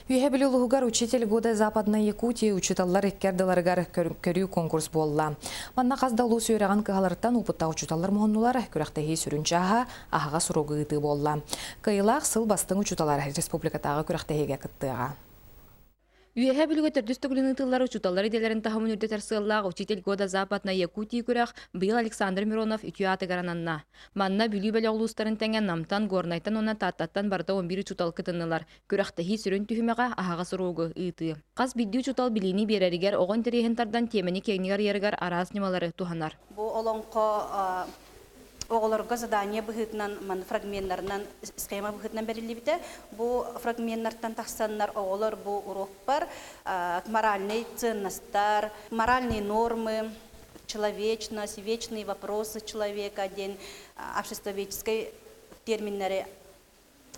Үөһээ Бүлүү улууһугар «Учитель года Западной Якутии» учууталлар икки ардыларыгар көрүү конкурс буолла. Манна хас да улуус үөрэҕин кыһаларыттан уопуттаах учууталлар муһуннулар, күрэхтэһии сүрүн чааһа аһаҕас уруогу ыытыы буолла. Кыайыылаах сыл бастыҥ учууталар республикатааҕы күрэхтэһиигэ кыттыаҕа. Үөһээ Бүлүүгэ төрдүс төгүлүн ыытыллар учууталлар идэлэрин таһымын үрдэтэр сыаллаах «Учитель года Западной Якутии» күрэх быйыл Александр Миронов үтүө аатыгар ананна. Манна Бүлүү бөлөх улуустарын тэҥэ Намтан, Горнайтан уонна Тааттаттан барыта 11 учуутал кытыннылар. Күрэхтэһии сүрүн түһүмэҕэ аһаҕас уруогу ыытыы. Хас биирдии учуутал билиини биэрэригэр, оҕо интэриэһин тардан тиэмэни киэҥник арыйарыгар араас ньымалары туһанар. Бу олоҥхо оҕолорго задание быһыытынан манна фрагменнарынан схема быһыытынан бэриллибитэ. Бу фрагменнартан тахсаннар оҕолор бу уруокпар моральный ценностар, моральные нормы, человечность, вечные вопросы человека диэн обществоведческой терминнэри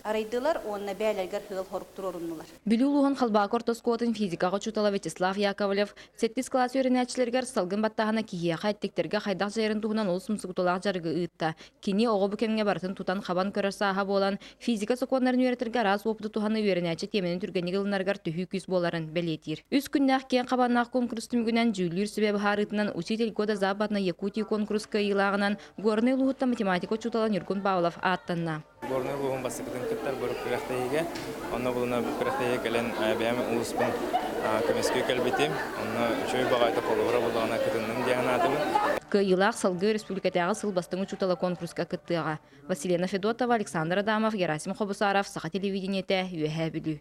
арыйдылар уонна бээлэргэр сыал хорук туруоруннулар. Бүлүү улууһун Халбаакы орто оскуолатын физикаҕа учуутала Вячеслав Яковлев сэттис кылаас үөрэнээччилэригэр салгын баттааһына киһиэхэ эттиктэргэ хайдах дьайарын туһунан олус умсугутуулаах дьарыгы ыытта. Кини оҕо бу кэмҥэ барытын тутан-хабан көрөр сааһа буолан, физика сокуоннарын үөрэтэргэ араас уопуту туһаныы үөрэнээччи тиэмэни түргэнник ылынарыгар төһүү күүс буоларын бэлиэтиир. Үс күннээх киэҥ хабааннаах куонкурус түмүгүнэн дьүүллүүр сүбэ быһаарыытынан «Учитель года Западной Якутии» куонкурус кыайыылааҕынан Горнай улууһуттан математика учуутала Ньургун Павлов ааттанна. Горнай улууһун бастакытын кыттар бары күрэхтэһиигэ. Онно булуна күрэхтэһиигэ кэлэн бэйэм улууспун көмүскүү кэлбитим. Онно үчүгэй баҕайыта холобура буллаҕына кытынным диэн санаатыбын. Кыайыылаах салгыы республикатааҕы сыл бастыҥ учуутала конкурска кыттыаҕа. Василена Федотова, Александр Адамов, Герасим Хобусаров, Саха телевидениетэ, Үөһээ Бүлүү.